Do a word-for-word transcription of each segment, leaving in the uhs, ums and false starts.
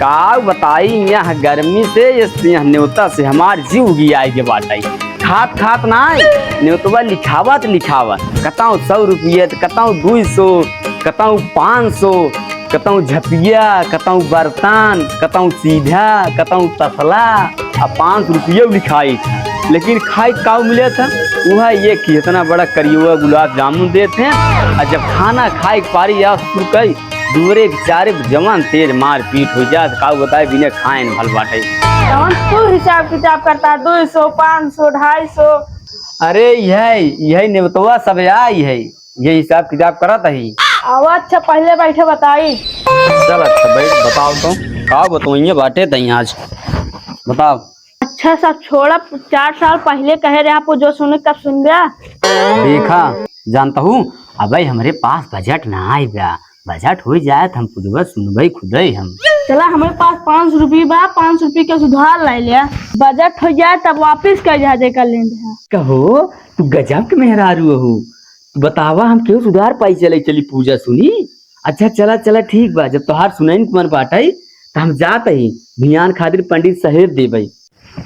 का बताई, यह गर्मी से, इस, यह नेवता से हमार जीव उगियाए के बाटे। खात खात नाई, नेवतवा लिखावत लिखावत, कतौ सौ रुपये, त कतौ दुई सौ, कतौ पाँच सौ, कतौ झपिया, कतौ बर्तन, कतौ सीधा, कतौ तसला, आ पाँच रुपये लिखाई। लेकिन खाई काऊ मिले था, वह ये कि इतना बड़ा करियुआ गुलाब जामुन देते हैं। और जब खाना खाए के पारी या शुरू करी, दुवरे के चारे जवान तेज मारपीट हो जात, काऊ बताए, बिना खाए न भल बाटे। जवन तू हिसाब किताब करता, दो सौ, पाँच सौ, ढाई सौ। अरे यही, यही नेवतवा सब आई है, ये हिसाब किताब करत ही। आवा, अच्छा, पहिले बैठे बताई। चल अच्छा, बैठ, बताओ तो, का बतवइये बाटे तई आज, बताओ। अच्छा, सब छोड़ा, चार साल पहिले कहे रहे आपको, जो सुने तब सुन गया। देखा, जानता हूँ, अबे हमरे पास बजट ना आए बा, बजट हो जाए त हम पूजवा सुनबे खुदे हम। चला, हमरे पास पाँच सौ रुपये बा, पाँच सौ रुपये के सुधार लाई लिया, बजट हो जाए तब वापिस कर जा दे कर लेंगे। कहो, तू गजब के मेहरारू हो, तू बतावा हम केहू सुधार पाई चले चली पूजा सुनी। अच्छा चला चला ठीक बा, जब तोहार सुनैन के मन बाटई त हम जात ही, बिहान खातिर पंडित सहेज देबई।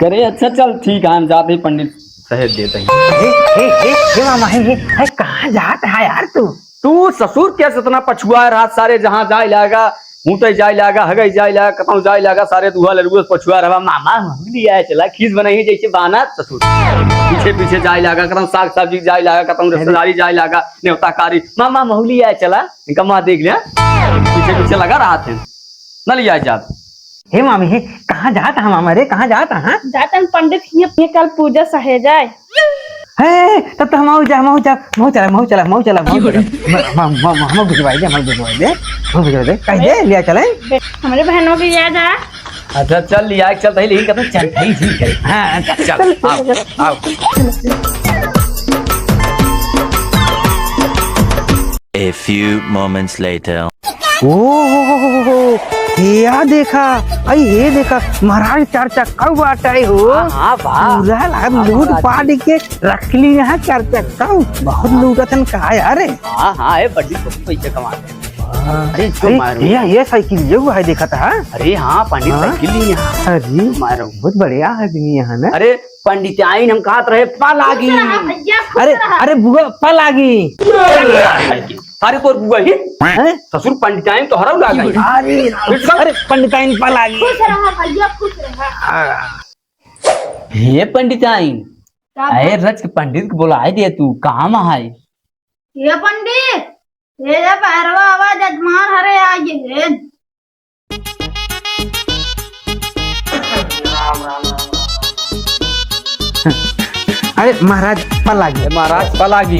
करे अच्छा चल ठीक है, हम जात ही पंडित सहेज देत ही। हे, हे, हे, हे मामा, हे, हे, हे, कहाँ जात है यार तू? तू ससुर कैसे इतना पछुआ रहा सारे, जहाँ जाए लागा मुतई जाए लागा, हगई जाए लागा, कतौ जाए लागा, सारे दूहा लरुआ पछुआ रहा। मामा महुली आए चला, खीस बनाई है जैसे बाना ससुर। पीछे पीछे जाए लागा, कतौ साग सब्जी जाए लागा, कतौ रिश्तेदारी जाए लागा, नेवता कारी। मामा महुली आए चला, इनका माँ देख लिया, पीछे पीछे लगा रहा थे, न लिया जात। हे मामी, हे, कहाँ जात है मामा रे, कहाँ जात है? जातन पंडित, ये, ये कल पूजा सहे जाए। हे, तब तो हम आऊ जा, हम आऊ जा, हम आऊ चला, हम आऊ चला, हम आऊ चला, हम आऊ चला। म-, म-, म-, हम भिजवाई दे, हम भिजवाई दे, हम भिजवाई दे, कह दे, लिया चले। बे-, हमरे बहनों के लिया जा। अच्छा, चल, लिया, चल, तही लेकिन कहते चल, भाई, ठीक है। हाँ, चल, चल, चल, आओ, चल। आओ। A few moments later. ओ हो हो हो हो, हे या देखा, आई हे देखा, महाराज चार चक्का बाटे हो। हाँ, हाँ, बा। पूरा लागत हाँ, लूट महाराज। पाट के रख ली यहाँ चार चक्का। बहुत लूटत हन का यार। हाँ, हाँ, ए बड्डी बहुत पैसे कमाते हैं। हाँ। अरे, इसको अरे, मारो। ये, ये साइकिल ये हुआ है देखा था। अरे हाँ, पंडित हाँ? साइकिल ली यहाँ। अरे, मारो। बहुत बढ़िया आदमी है ना। अरे, पंडिताइन हम कहत रहे, पा लागी। खुश रहा भैया, खुश अरे, रहा। अरे बुआ, पा लागी। सारे तोर बुआ ही? हैं? ससुर पंडिताइन तो हरौ लागी। अरे, अरे पंडिताइन पा लागी। खुश रहा भैया, खुश रहा। हाँ। हे पंडिताइन, का अरे बा? रच के पंडित के बोलाए दे तू, कहाँ में है? ये पंडित, ये जे बहरवा आवा जजमान हरे आ ये है। अरे महाराज, पा लागी। ए महाराज, पा लागी।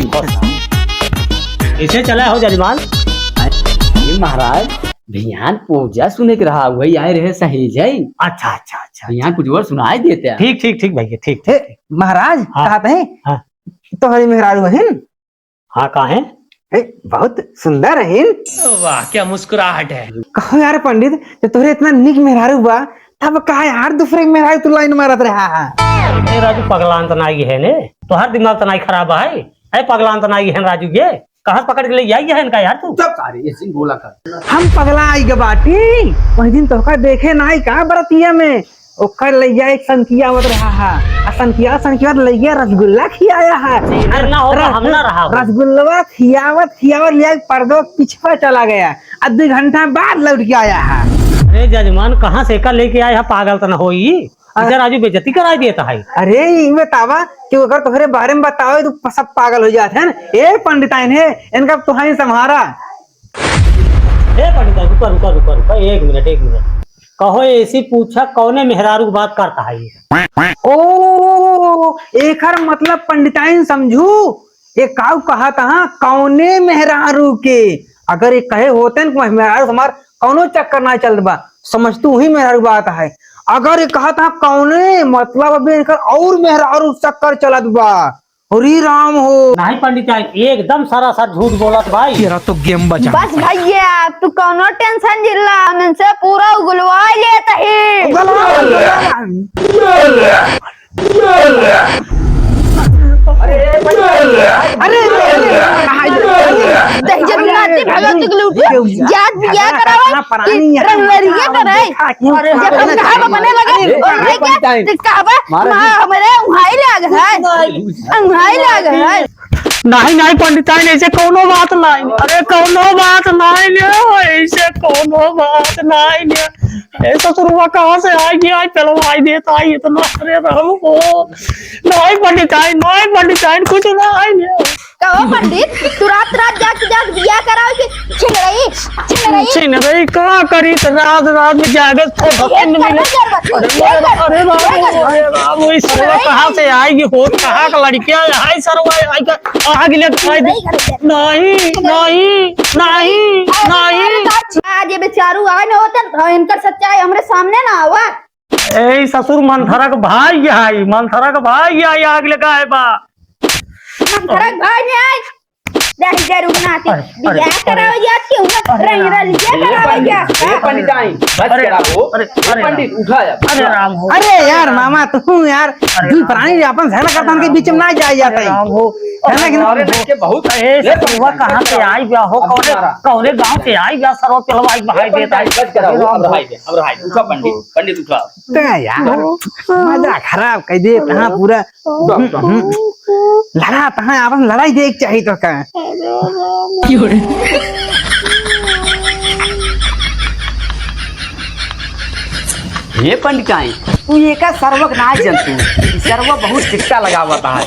कैसे चला हो जजमान? ए महाराज, बिहान पूजा सुने के रहा, वही आए रहे सहेज है। अच्छा, अच्छा, अच्छा, बिहान अच्छा। कुछ और सुनाई देते हैं। ठीक, ठीक, ठीक भैया, ठीक, हे, ठीक। महाराज, हाँ। कहत हैं, हाँ। तोहरी मेहरारू हइन? हाँ, काहे? ए, बहुत सुंदर हइन। वाह, क्या मुस्कुराहट है। कहो यार पंडित, जब तोहरे इतना निक मेहरारू बा, तब का यार दूसरे के मेहरारू तू लाइन मारत रहा है? ए राजू, पगलान त नाई है ने, तोहार दिमाग त नाई खराब है। ए पगलान त नाई है राजू, ये कहाँ से पकड़ के ले आई है इनका यार तू? चुप सारे, ऐसे ही बोला कर। हम पगला आई के बाटी, वही दिन तोहका देखे नाई का बरतिया में, ओकर लइया एक संतिया आवत रहा हा। आ संतिया, संतिया लइया रसगुल्ला खियाया है। अरे ना हो, रस-, हम ना रहा हो। रसगुल्लवा खियावत, खियावत लिया के पर्दो पिछवा चला गया। आ दो घंटा बाद लौट के आया है। अरे जजमान, कहाँ से का लेके आए है, पागल तो ना होई? अरे इधर आजू बेइज्जती कराई देता है। अरे, ई बतावा कि अगर तोहरे बारे में बतावे तो प-, सब पागल हो जात हैं। ए पंडिताइन है, इनका तुहाई संभारा। ए पंडित, रुका, रुका, रुका, रुका, एक मिनट, एक मिनट। कहो, ऐसी पूछा, कौने मेहरारू की बात करता है ये? ओ, एकर मतलब पंडिताइन समझू, ये काऊ कहा था, कौने मेहरारू के? अगर ये कहे होते न कि मेहरारू हमार कौनो चक्कर ना चलत बा, समझ तू ही मेहरारू बात है। अगर ये कहा था कौने, मतलब अबे एकर और मेहरारू चक्कर चलत बा। हरी राम हो। नहीं पंडित जी, एकदम सरासर झूठ बोलत भाई। तेरा तो गेम बजा। बस भैया, तू कौनो tension जिल्ला, हम इनसे पूरा उगलवा लेत ही। उगलवा, उगलवा। अरे अरे, अरे, अरे, अरे, दहिजर नाती भगत के लूट, जात बियाह करावे कि रंगलरिया कराए? जब हम कहा बने लगे, अरे, और भाई क्या, अरे, तो कहबा, मारा "माँ, हमरे उहाई लाग है, उहाई लाग है।" नहीं, नहीं, पंडिताइन, ऐसे कौनो बात नहीं। अरे, कौनो बात नहीं ले, ऐसे कौनो बात नहीं ले। ए ससुरवा कहाँ से आई गया? आज चलो आई देता आई इतना। अरे राम हो। नहीं पंडिताइन, नहीं पंडिताइन, कुछ नहीं ले। कहो पंडित, तू रात रात जाग जाग बियाह करावे के छिनरई, छिनरई। छिनरई का करी त रात रात में जागत थे, भगवान ये मिले। अरे, अरे राम, अरे राम, ये अरे राम, ये सरवा कहाँ से आएगी? हो, कहाँ का लड़कियाँ है? हाय सरवा, आई का, आग लग, आई दे। नहीं, नहीं, नहीं, नहीं। आज ये बेचारू आए ना होते, इनकर सच्चाई हमरे सामने ना आवा। ए ससुर, मंथरा के भाई आई, मंथरा के भाई आई, आग लगा है बा। मंथरा के भाई नहीं आई। दहिजर नाती, अरे, अरे, बियाह कराओ या क्यों ना? अरे, रंग रलिया ए कराओ पंडित, या? ए पंडित आई, बस अरे, कराओ। अरे, ए अरे, पंडित, उठा यार। अरे राम हो। अरे यार, मामा, तू यार, अरे दुई राम प्राणी हो। अपन झगड़ा करता के बीच में ना जाया जाता अरे है। राम हो। है ना कि नहीं? अरे, नहीं, के बहुत ए, ए, ससुरवा कहाँ से आई बा हो? कौने, कौने गाँव से आई बा? सरवा चलवा आई, बहाई देता है। बस कराओ, अब रहाई दे, अब रहाई दे। उठा पंडित, पंडित उठा। तो यार, मजा खराब कर दे, कहाँ पूरा उठा, उठा। हम्म। लड़ा, तहाँ आपन लड़ाई देख चाहिए तो का? हे पंडिताई, तू एका सरवक ना जनतू, ई सरवा बहुत चिट्टा लगावत है।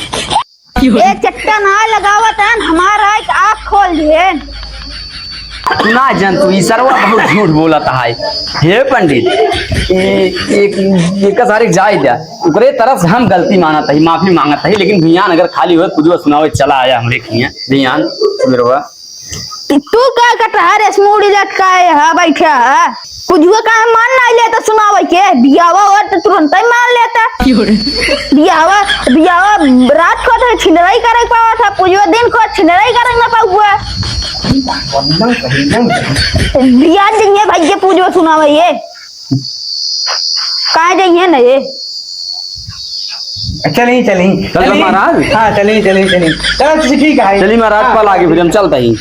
ए चिट्टा ना लगावत है, हमारा एक आँख खोल दिए। तू ना जनतू, ई सरवा बहुत झूठ बोलत है। हे पंडित, ई, ई, एका सारे जाए द्या, ओकरे तरफ से हम गलती मानत हई, माफी मांगत हई, लेकिन बिहान अगर खाली होए, पूजवा सुनावे चला आया हमरे खिया, बिहान, सुबेरवा। तू का कटहर ऐस मूड़ी लटकाए हा, बैठा हा? पूजवा काहे मान नाई लेता सुनावे के? बियाहवा होत तो तुरंत ही मान लेता। बियाहवा, बियाहवा रात को तो छिनराई करे पावा था, पूजवा दिन को छिनराई करे ना पावा। बियाह जइहे भाई, ये पूजवा सुनावे ये। कहाँ जइहे न ये? चलिए, चलिए। चल, चलिए। महाराज। हाँ, चलिए, चलिए, चलिए। चलो, ठीक है। चलिए महाराज, हाँ। पल आगे फिर हम चलते ही।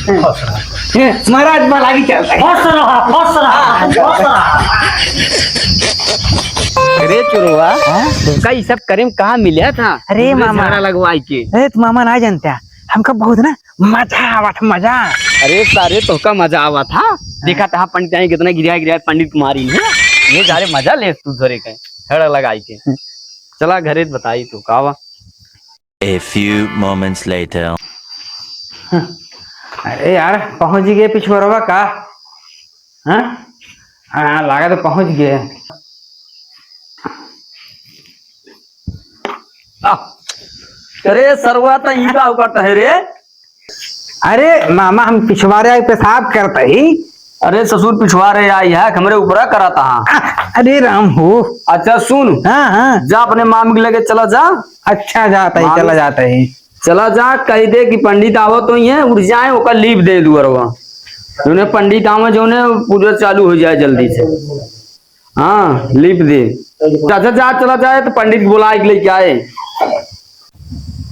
हैं, महाराज, पल आगे चलते हैं। खुश रहा, खुश रहा, खुश रहा। अरे चुरवा, हाँ? तुमका ई सब करे में कहाँ मिला था? अरे पूरे मामा। झगड़ा लगवाई के। अरे तो मामा ना जानता, हमका बहुत ना मजा आवत, मजा। अरे सारे, तोहका मजा आवत हा? देखा तहा पंडित आई कितना गिरा गिरा पंडित मारी है। ये सारे मजा ले तू धरे के, हेड़ा लगाई के। चला घरे बताई तू का बा। A few moments later. अरे यार, पहुंच गए पिछुआरवा का? हाँ? हाँ, लागा तो पहुंच गए। आ, अरे सरवा, त ई का करत है रे? अरे मामा, हम पिछुआरे आए पेशाब करत ही। अरे ससुर, पिछुआरे आई है, हमरे ऊपरा करत हा। अरे राम हो। अच्छा सुन। हाँ, हाँ। जा अपने मामी के लगे चला जा। अच्छा, जाता ही, मामी चला जाता ही। चला जा, कह दे कि पंडित आवत होइहैं, उठ जाए, ओकर लीप दे दुअरवा। जौने पंडित आवे, जौने पूजा चालू हो जाए जल्दी से। हाँ, लीप दे। चाचा जा, चला जाए तो पंडित के बुलाए के लेके आए।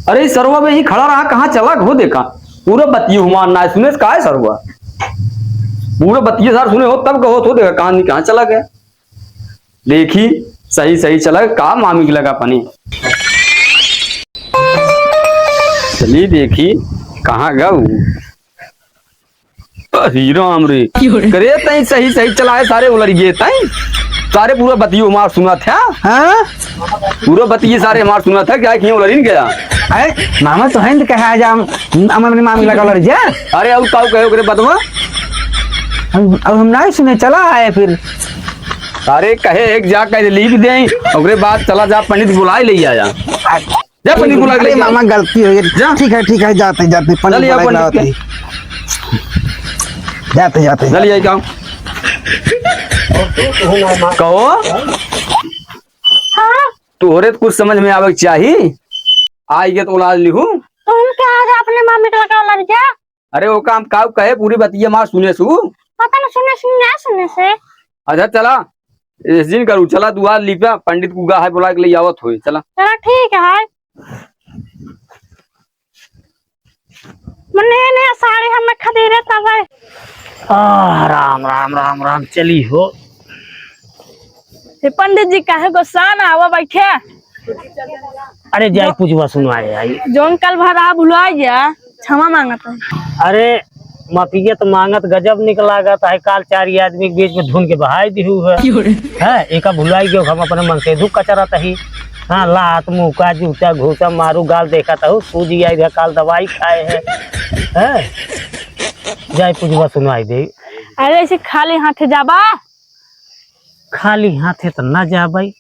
अरे, ई सरवा बे ही खड़ा रहा, कहाँ चला हो देखा? पूरा बतियो हमार ना सुने से का है सरवा? पूरा बतियो सार सुने हो तब कहो तो देखा, कहाँ नहीं, कहाँ चला गया? देखी, सही सही चला, का मामी के लगा पानी। चली देखी, कहाँ गऊ? अरे राम रे। क्यों रे? करे तई सही सही चलाए सारे उलर गए तई। सारे पूरा बतियो हमार सुनत है। हाँ? पूरा बतिये सारे हमार सुनत है, क्या कि उलरिन गया? अरे, मामा तो हैं तो कहा जा, हम, हम अपने मामी लगा लड़ जा। अरे, और काऊ कहे ओकरे बदवा? हम, अब हम नहीं सुने, चला आए फिर। अरे, कहे एक जा, कहे लीप दे, ओकरे बाद चला जा, पंडित बुलाए ले आया। जा पंडित बुला के अरे लेके आ। मामा, गलती हो गई। जा। ठीक है, ठीक है, जाते, जाते, पंडित चल, ये बुला के पंडित लाते के। ही। जाते, जाते। चल, ये काम। कहो। हाँ। तोहरे तो कुछ समझ में आवे के चाही। आई के तो लाज लिहू। तो हम क्या आज अपने मामी के लगा लग जा? अरे, वो काम काऊ कहे, पूरी बतिया मार सुने सु। पता ना सुने सुने, ना सुने से। अच्छा, चला। इस दिन करू, चला दुआर लिपा, पंडित को गा है बुला के ले आवत होए, चला। चला ठीक है। मने ने साड़ी हमें खरीदे तब है। आह, राम, राम, राम, राम, चली हो। हे पंडित जी, काहे गुस्सा ना आवा, बैठे। अरे, जाई पूजवा सुनवाए आई। जौन कल भरा भुला गया, क्षमा मांगत है। अरे, माफिया तो मांगत गजब निक लागत है, काल चार आदमी के बीच में धुन के बहाई दिहू है। क्यों रे? हैं, एका भुलाई गयो, हम अपने मन से दुख कचरत ही। हाँ, लात, मुका, जूता, घूसा, मारू, गाल देखत हूँ, सूजी आई है, काल दवाई खाए है। हैं? जाए पूजवा सुनाई दे। अरे, ऐसे खाली हाथे जाबा? खाली हाथे तो ना जाबे,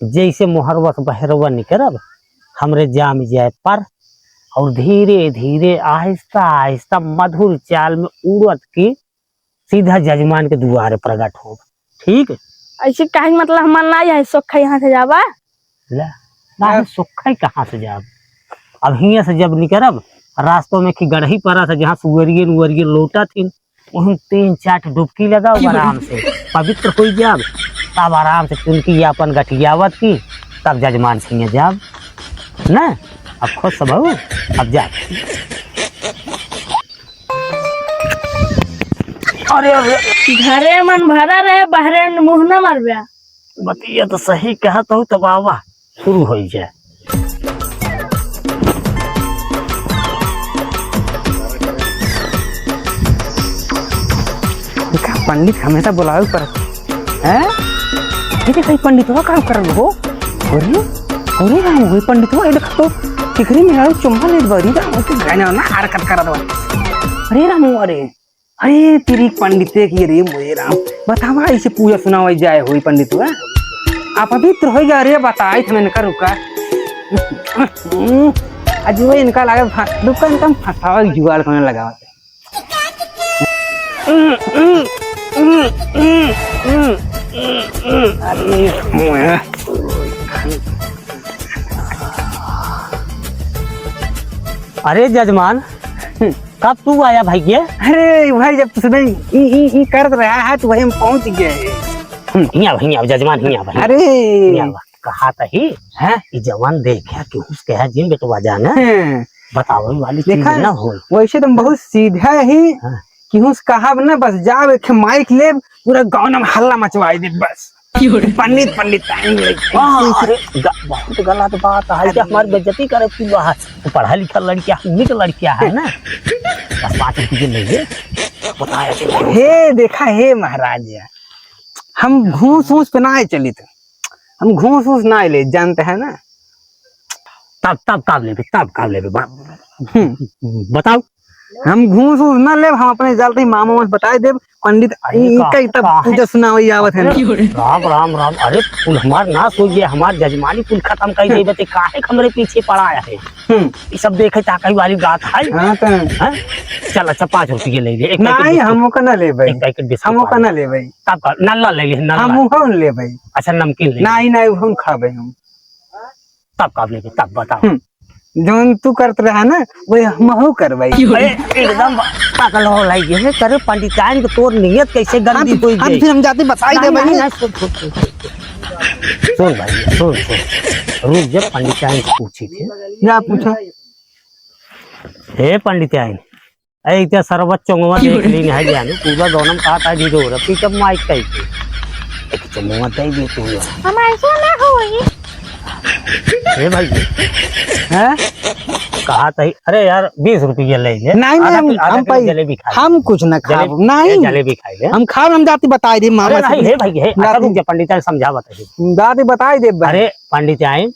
जैसे मोहरवा से बहरवा निकरब, हमरे जाम जाए पर, और धीरे धीरे, आहिस्ता आहिस्ता, मधुर चाल में उड़त की सीधा जजमान के दुआरे प्रगट होब। ठीक? ऐसे काहे, मतलब, हमार ना है, सोखा यहाँ से जाबा? ले, ना है, सोखा ही कहाँ से जाब? अब हियाँ से जब निकरब, रास्तों में की गढ़ही परा था, जहाँ सुअरियन उअरियन लोटा थी, वहीं तीन चार ठो डुबकी लगाओ, आराम से पवित्र हो जाब। तब आराम से चुनकी अपन गठियावत की, तब जजमान सिंह जाब ना। अब खुश सब हो, अब जा। अरे, अरे। घरे मन भरा रहे, बहरे मुँह न मरबे। बतिया तो सही कहत हो, तब आवा, शुरू हो जाए। देखा, पंडित हमेशा बुलावे पर, हैं? ये देखा, ये पंडितवा काम करल हो। अरे, अरे राम, वही पंडितवा, ये देखा तो, केकरी में आयो चुम्मा लेत बा, अरे राम, वो तो गाना ना हरकत करत बा। अरे राम, अरे। अरे तेरी पंडिते की रे मोरे राम, बतावा ऐसे पूजा सुनावा जाए होई पंडित हुआ? आप पवित्र हो गया रे, बताई था मैंने का रुका। आज वो इनका लगा फा-, रुका, इनका फंसावा की जुगाड़ करने लगा। अरे जजमान, कब तू आया भाई ये? अरे भाई, जब तुसने ई, ई, ई करत रहा है, तो वही हम पहुंच गए। हम्म, हियाँ, हियाँ, जजमान, हियाँ भाई। अरे। हियाँ बा। कहा तही, हैं? ई जवान देख्या कि उसके है जिन बेटवा जाना। हैं। बतावे वाली चीज देखा, ना हो। वैसे तुम बहुत सीधा ही। हाँ। कि हुस कहब ना, बस जाब एक माइक लेब, पूरा गाँव में हल्ला मचवाई देब बस। क्यों रे? पंडित, पंडित टाइम ले। हाँ, अरे, ग-, बहुत गलत बात है, कि हमारी बेइज्जती करे तू है। तू पढ़ा लिखा लड़किया है, निक लड़किया है ना। बस पाँच रुपये ले ले। बताया चलो। हे, देखा, हे महाराज, हम घूस वूस पे ना आए चलित। हम घूस वूस ना ले, जानते हैं ना। तब, तब काब लेबे, तब काब लेबे, बा-, हम्म। बताओ। हम घूस वूस ना लेब, हम अपने जालते ही मामा से बताई देब, पंडित अरे ई का, कई तब का है? पूजा सुनावई आवत है ना। अरे राम, राम, राम, अरे कुल हमार नाश हो गया, हमार जजमानी कुल खत्म कर देबे, ते काहे के हमरे पीछे पड़ा है? हम्म। ई सब देखे ताकई वाली बात है? हाँ, तो हैं? चल, अच्छा, पाँच रुपये ले ले, एक पैकेट नहीं, बिस्कुट। हम ओका ना लेबै। एक पैकेट बिस्कुट हम ओका वाला। ना लेबै। तब का, नल्ला ले ले, नल्ला। हम उहो न लेबै। अच्छा, नमकीन ले ले। नहीं, नहीं, उहो न खाबै हम। तब का लेबे, तब बताओ। हम्म, जौन तू करत रहा ना, वही हमहू करबै। अरे, एकदम पागल हो लाई ये, करे पंडिताइन के तोर नियत कैसे गंदी हम, होई हम गई। फिर हम जाते बताई नहीं, देबै। नहीं, नहीं, सुन, सुन, सुन, सुन। सुन भाई, सुन, सुन। रुक जा, पंडिताइन से पूछी थी। जा पूछो। हे पंडिताइन, ए, इतना सरबत चोंगवा देख ली, नहीं जाने, पूरा गौनम कहा था, जी, जो रखी जब माइक कही थी। एक चोंगवा दे दे तू यार। हम ऐसा ना होई। ए भाई, हैं? कहा था, अरे यार, बीस रुपये ले ले। नहीं, नहीं, आधा हम, कि-, आधा हम किलो पाई, जलेबी खा ले। हम कुछ ना खाब, जलेबी, नहीं। ए, जलेबी खाई ले। हम खाब, हम जाती बताई दे, मामा अरे से नहीं, पूछ। हे भाई, हे, अच्छा जाती रुक जा, पंडित साहब समझावत है। जाती बताई दे भाई। अरे, पंडित आए,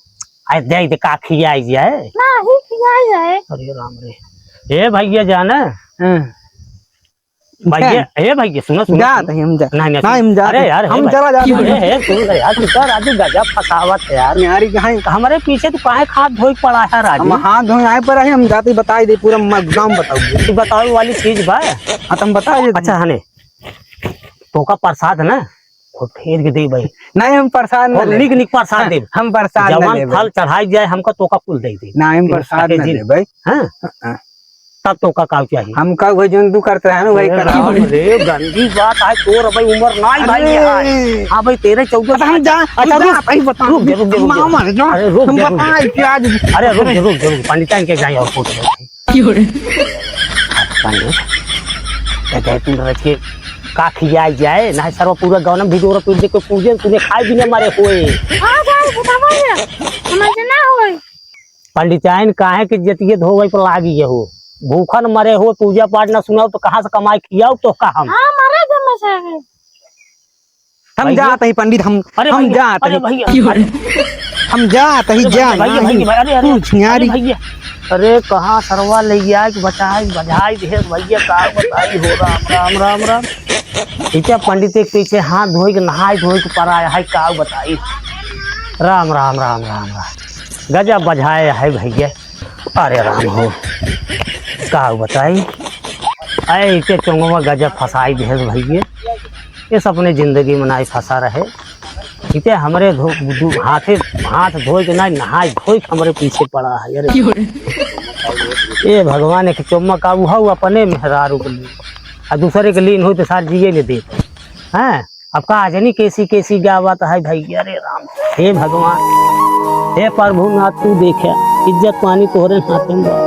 आए दे दे का खियाई जाए। नहीं, खियाई जाए। अरे राम रे। ए भैया जाना। हाँ। भैया, जा। ए भैया, सुनो, सुनो, जा, सुनो। नहीं, हम जा। नहीं, नहीं, नहीं, हम जा। अरे यार, हम हे भाई। चला जाते हैं। अरे, हे, सुन रे यार, तू तो राजू गजब फसावत है यार। यार, ये कहाँ है? हमारे पीछे तू काहे हाथ धोई पड़ा है राजू? हम हाथ धोए आए पर है, हम जाते बताई दे, पूरा म-, गाँव बताओ। तू बतावे वाली चीज बा। हाँ, तो हम बताई दे। अच्छा, हने, तोका प्रसाद ना, वो फेर के दे भाई। नहीं, हम प्रसाद ना वो लेब। निक निक प्रसाद देब। हम प्रसाद ना जवन लेब। फल चढ़ाई जाए, हमका तोका कुल दे दे। नहीं, हम प्रसाद ना लेब भाई। हाँ? हाँ। तब तोका का चाहिए? हम का वही जौन तू करते रहे ना, वही ए करब। राम रे, गंदी बात है, तोर भाई उम्र ना ही भाई अरे। है। हाँ भाई, तेरह चौदह अच्छा, हम जा, अच्छा, हम जा, रुक, भाई बता। रुक, रुक, रुक, रुक। मामा, जो अरे, रुक, हम रुक, रुक। बताए कि आज अरे, रुक, रुक, रुक, रुक, पंडिताइन के जाए और फोटो। क्यों रे? पंडित, जय तुम रच के का खियाई जाए, ना सरवा पूरा गाँव में भिजोरा पीट दे, कोई पूजे तूने खाए भी ना मरे होए। हाँ भाई, बतावा ये, समझ ना होए। पंडिताइन काहे के जतिये धोवै पर लागी ये हो, भूखन मरे हो, पूजा पाठ ना सुनाओ तो कहाँ से कमाई खियाओ तो का हम? हाँ, मरे जमे से। हम भैया। जात ही पंडित, हम, अरे हम भैया, जात अरे ही। भैया, अरे हम जात ही, अरे जा भैया, नहीं। भैया, अरे, अरे, तू झियारी। अरे भैया, अरे कहाँ सरवा ले आए कि बचाई, बजाई दे भैया, का बताई हो, राम, राम, राम, राम। इते पंडित के पीछे हाथ धोई के, नहाई धोई के परा है, का बताई। राम, राम, राम, राम, राम। गजब बजाए है भैया। अरे राम हो, का बताई, ऐसे चोंगवा गजब फंसाई देहस भैया, ये सब अपने जिंदगी में नाई फंसा रहे। इते हमरे धो-, दू-, हाथे, हाथ धोए के नाई, नहाए धोए के हमरे पीछे पड़ा है। अरे क्यों रे? ए भगवान, एक चोम्मा का उहाऊ अपने मेहरारू के लिए, आ दूसरे के लीन हो तो सार जिए ले देते हैं। अब का जनी कैसी कैसी गावत है भैया, रे राम, हे भगवान, हे प्रभु नाथ, तू देखे, इज्जत पानी तोहरे हाथे में बा।